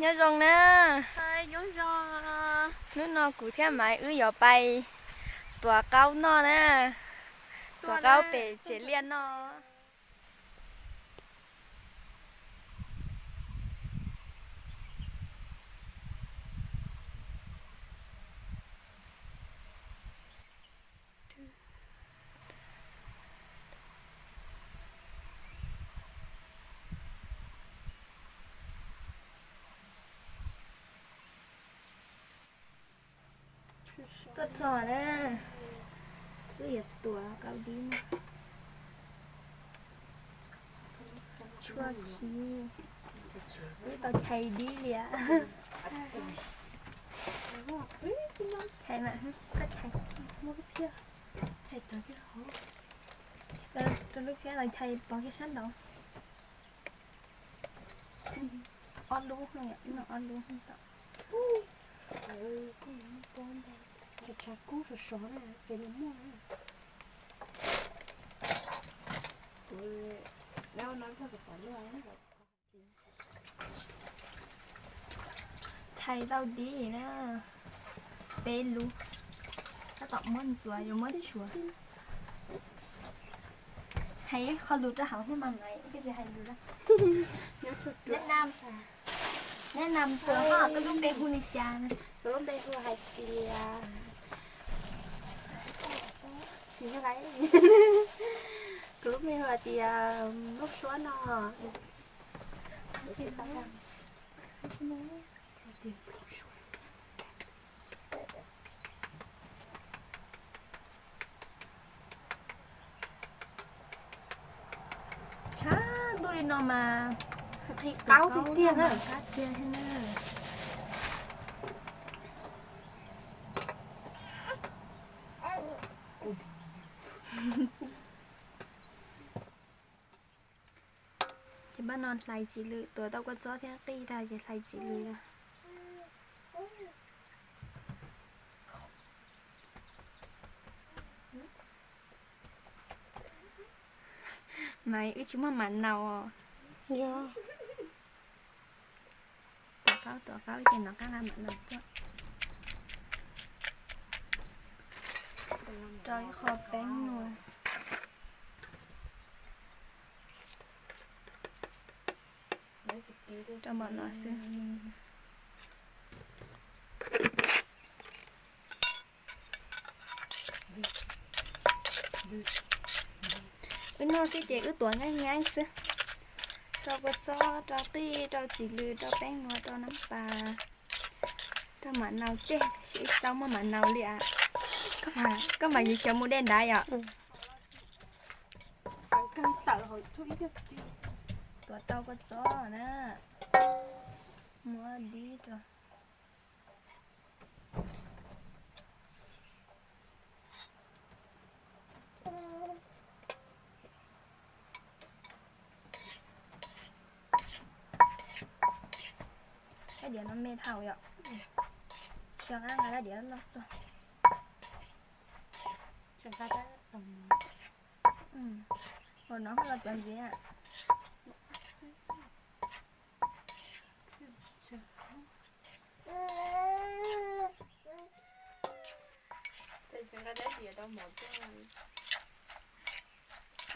Nyob zoo na. Hnub no kuv thiab Maiv wb yuav pais tuav qaub noj na. Tuav qaub pem tsev liaj noj. Tuaj txog na, wb yuav tuav qaub dib no. Tshuaj khi, wb tau chais dib li. Chais mas, koj chais, muab lub phiab, chais tawm kiag hauv, rau lub phiab los chais pov kiag sab nraud. Ob lub, ob lub tom. Tshav kub sov sov na, pem no muaj. Chais tau dib na, peb lub, tab tom muab ntxuav yuav muab tshuav. Hais qho lus rau hauv thiab mas Maiv, koj tsis hais lus. Neb nam tuav, koj lub npe hu li cas? Kuv lub npe hu hais tias, tsis yog, kuv lub npe hu hais tias Nplooj Suab no. Tshav ntuj li no mas nqhis qaub tiag tiag na. Qab tiag thiab na. Ces pab no hlais txiv lws, tuav tau kua txob thiab qij tag ces hlais txiv lws lawm. Maiv, wb tsis muaj mam naus os. Tuav qaub, tuav qaub ces nov qab nqa mam naus tuaj. Rau ib qho peeb nua rau mam no xwb. Wb noj xwb ces wb tuav nyaib nyaib xwb. Rau kua txob, rau qij, rau txiv lws, rau peeb nua, rau nab pas, rau mam naus tej, tsis tau muaj mam naus li as. Koj mas yus xyov mus dej nrad yom. Tuav tau kua txob na, muab dib rau. Kab diav no me dhau yom. Tsis nqa kab diav loj tuaj. Ua no los tuav ntxiv.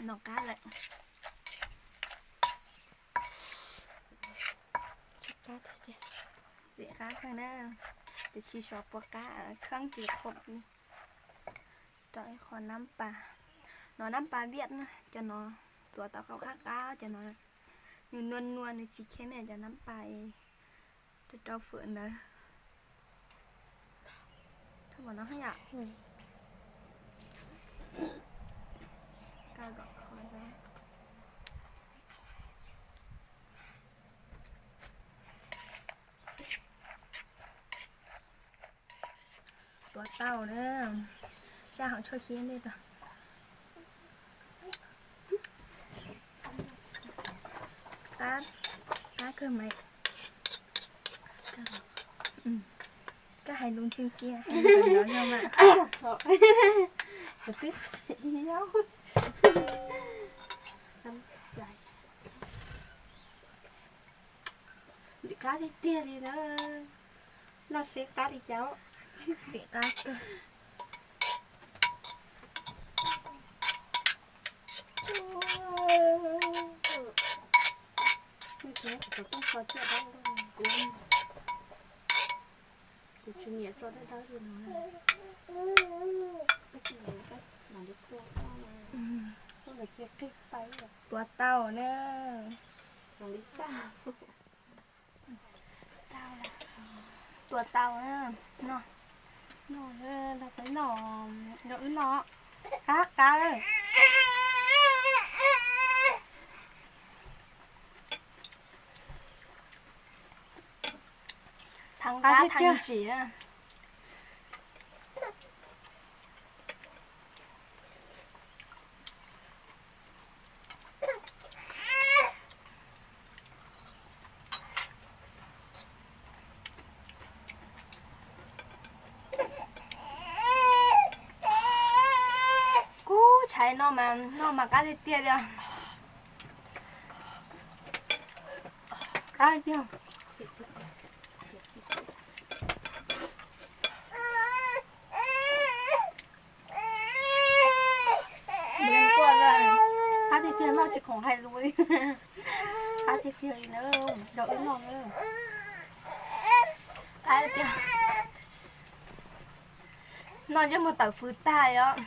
Noj qab lawm. Ntxim qab kawg na, tiam sis sov puas qab, kheeb tsis qhuav li. Rau ib qho nab pas, no nab pas Viaj na, cov no tuav tau qaub qab qab, cov no nws nua nua nws tsis kheeb, cov nab pas rau rau fawm ntawd. Rau mam no yom. Tuav tau na, saj hauv tshuaj khib ntej tau. Qab, qab kawg mas. Koj hais lus ntxhi ntxhi, hais lus kom nrov zog mas. Twb Ntxim qab tiag tiag li na. Noj seb qab li cas. Ntxim qab tiag. Kuv, kuv tsis nyiam tso dawb dawb li no. Tua tau na. Tua tau na. Noj, noj, noj, noj, wb noj. Qab qab. Thaj qab thaj ntsim. Kub tshais no mas, no mas qab tiag tiag li. Qab tiag. Qab tiag tiag, noj tsis khoom hais lus li. Qab tiag tiag li na, rau wb noj na. Qab tiag. Noj ntsej muag tawm fws tag li os.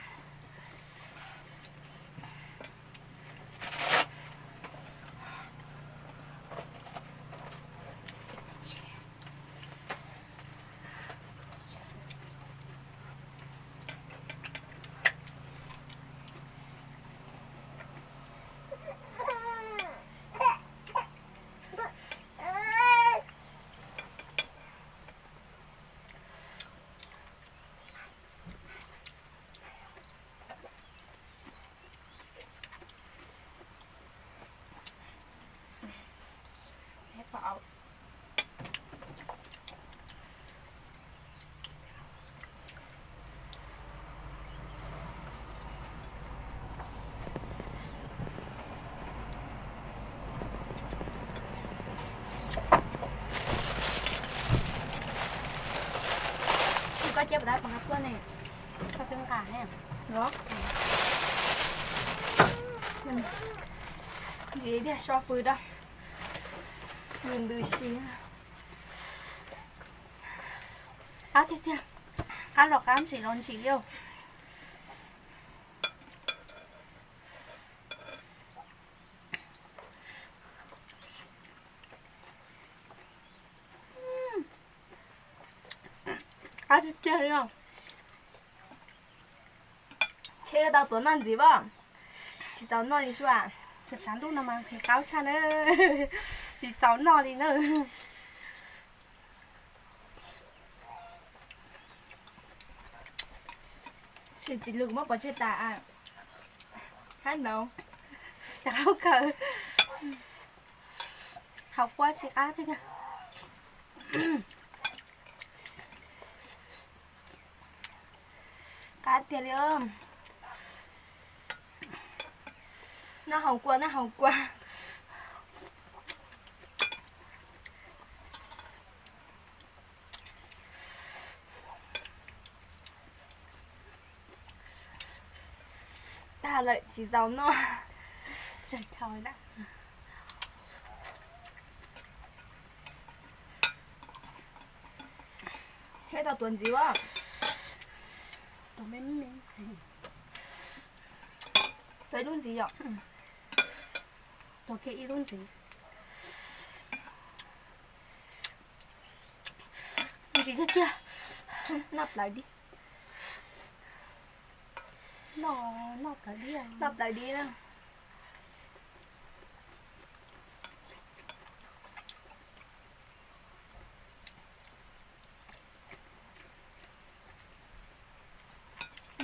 Koj cia pov tab pov nqa tuaj ne. Koj twb nqa ne. Ntsim tiag, so fws rau. Fws ntws si. Qab tiag tiag. Qab los qab, ntsim los ntsim li. Qab tiag tiag li. Tsheb tau tuav noj ntxiv as. Tsis txaus noj li sua. Tshav ntuj no mas qaub tshaj na. Tsis txaus noj li na. Txiv lws kuv muab pov tseg tas. Hab ntaus. Rov qab kawm. Haus kua tsis qab thiab. Qab tiag li. Noj haus kua, noj haus kua. Tag lawm tsis txaus noj. Thiab tau tuav ntxiv as. Tuav ib lub ntxiv yom. Tuav kiag ib lub ntxiv. Ntsim tiag tiag. Noj plawv dib. Noj, noj plawv dib, noj plawv dib na.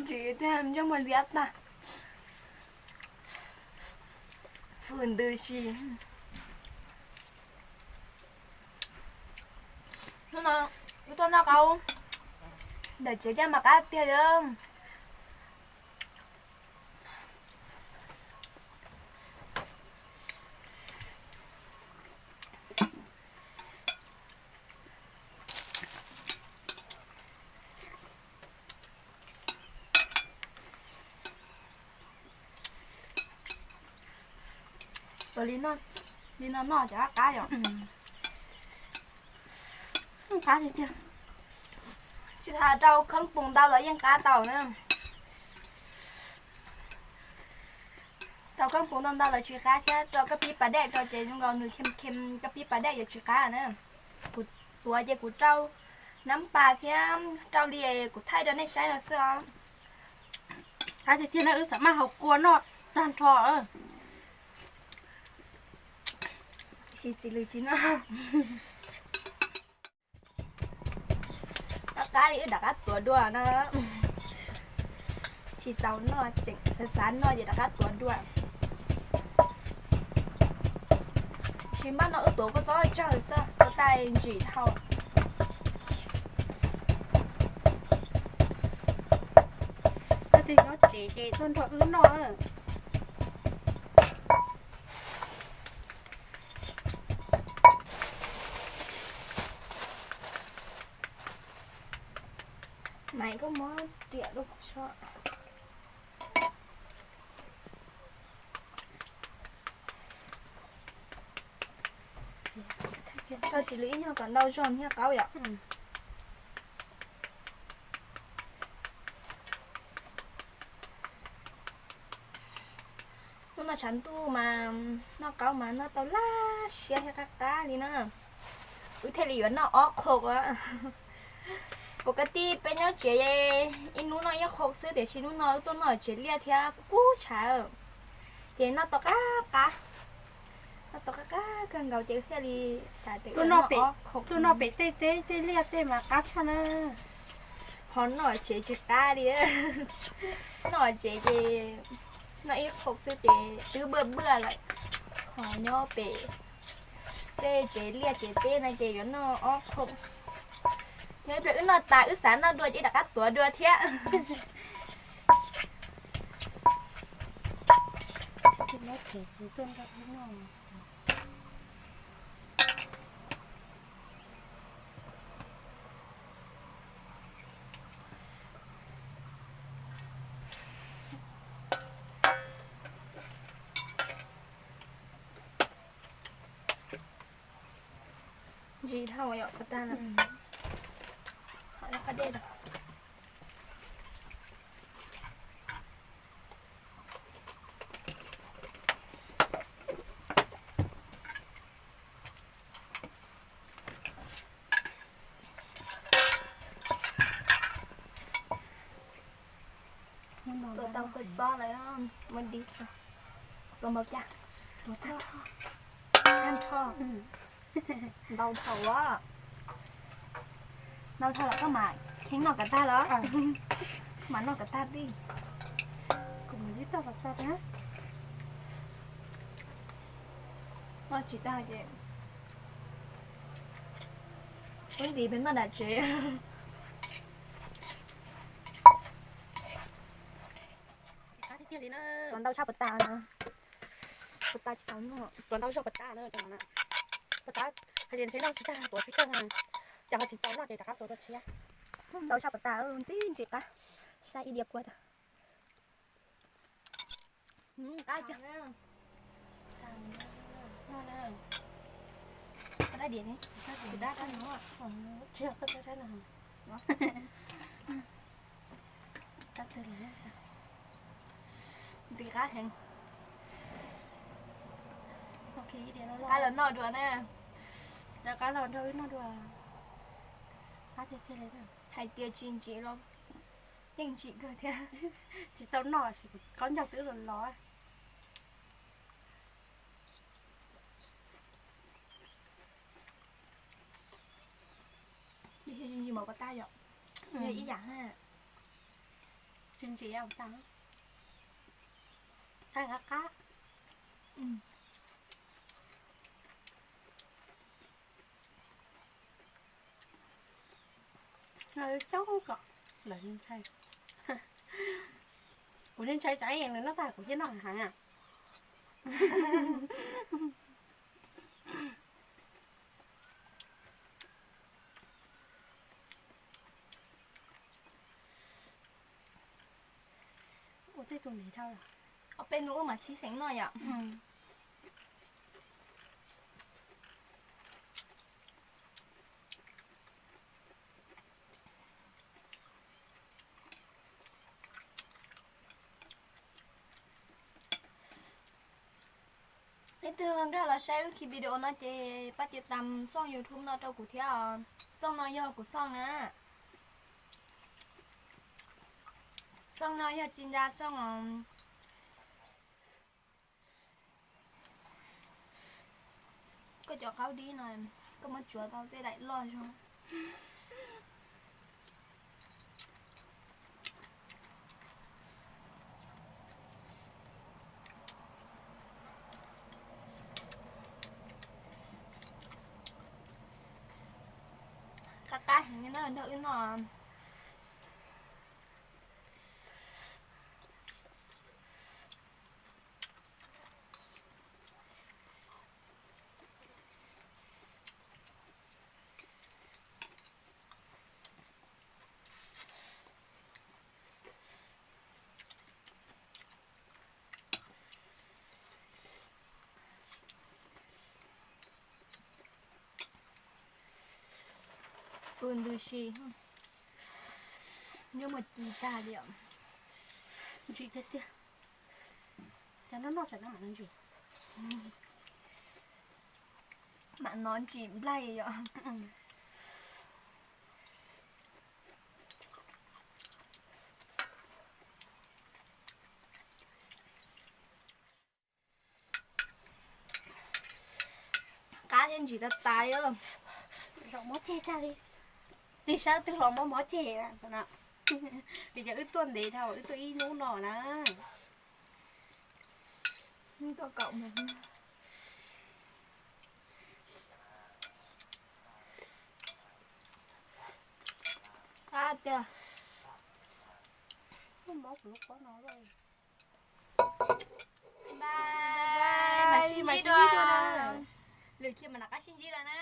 Ntsim tiag, ntsej muag liab tag. Fws ntws si. Hnub no wb tuaj noj qaub ntawm tsev caj mas qab tiag li. Li no, li no noj cov qab qab yom. Qab tiag tiag. Tsis tas rau kheeb pum ntau los yeej qab tau na. Rau kheeb pum ntau ntau los tsis qab thiab, rau koj pib pas dej rau ces zoo nkaus nws khem khem, koj pib pas dej yuav tsis qab na. Kuv tuav ces kuv rau nab pas thiab rau li kuv thaij rau nej saib no xwb os. Qab tiag tiag na, wb xav maj haus kua noj tag nrho. Siv txiv lws tsis noj. Qab qab li wb rov qab tuav dua na. Tsis txaus noj, tseem xav xav noj ces rov qab tuav dua. Tsis npaj no wb tuav kua txob tsawg xwb, kua tais ntsim dhau. Koj twg nyob tsev ces tuaj nrog wb noj. Maiv, koj muab riam rau kuv soj. Tso txiv lws ib nyuag kom ntau zog thiab qaub yom. Hnub no tshav ntuj mas noj qaub mas noj tau laj siab thiab qab qab li na. Wb thiaj li yuav noj ob qho. Pus koj tij peb nyob tsev ib hnub noj ib qho xwb, tiam sis hnub no wb tuaj noj tsev liaj thiab kub kub tshav, ces noj tau qab qab. Noj tau qab qab kawg nkaus ces wb thiaj li xav tias tuaj noj pem tej teb tej liaj tej mas qab tshaj na. Ho noj tsev tsis qab li. Noj tsev ces noj ib qho xwb ces twb npaj npaj lawm. Ho nyob pem tej tsev liaj tsev teb no ces yuav noj ob qho. Yog ib pliag wb noj tas wb xav noj dua ces rov qab tuav dua thiab. Ntsim dhau yom, pas tas na. Qab dej. Tuav tau kua txob lawm, muab dib tso. Tuav npaum cas? Tuav tag nrho. Ntau dhau a. Ntau dhau los koj mam kheev noj kom tag los? Mam noj kom tag tij. Kuv mam dib tag los tag na. Noj tsis tag ces wb ntim peb noj nram tsev. Qab tiag tiag li na. Tuav ntau tshaj puas tas na. Puas tas tsis txaus noj. Tuav ntau zog puas tas na, puas tas. Hais tias ntshe noj tsis tag tuav tsawg tsawg na. Ces ho tsis txaus noj ces rov qab tuav dua tshiab. Ntau tshaj puas tas, ntxim ntxim qab. Saib ib diav kua tag. Qab tiag. Dab diam ni, dab no, tsis yog koj dab no. Ntxim qab heev. Qab los noj dua na. Qab los nrog wb noj dua. Qab tiag tiag li. Hais tias tsis ntsim los yeej ntsim kawg thiab. Tsis tau noj, qaub ncaug twb los los. Ntsim ntsim mas puas tas yom? Yog ib yam ha. Tsis ntsim tas, tas qab qab. Caub kom lawv ntshai. Kuv ntshai tsam nws noj tag kuv thiaj noj heev. Ua tej tus niam dhau. Ob peb hnub wb mam sib xeem noj yom. Leej twg nkag los saib wb khi video no ces pab tiv tam xoj YouTube no rau kuv thiab os. Xoj no yog kuv xoj na. Xoj no yog tsis ntsa xoj os. Koj cov qaub dib no, koj muab tsuav tau tej daim loj zog. Qab qab heev na, nrog wb noj. Pw ntws si, nyob mus ci tag li os. Ntsim tiag tiag. Cov noj noj tsam no mam ntsim. Mam no ntsim nplaig yom. Qab thiab ntsim tas tas os. Zaum mob ceg tag li. Tig sab twg los mob mob ceg na. Vim tias wb tuaj ntev dhau, wb tuaj ib hnub no na. Tuaj kaum moos. Qab tiag. Mob kuv lub pob no. Bye, mam sib ntsib dua. Lwm khi mam rov qab sib ntsib dua na.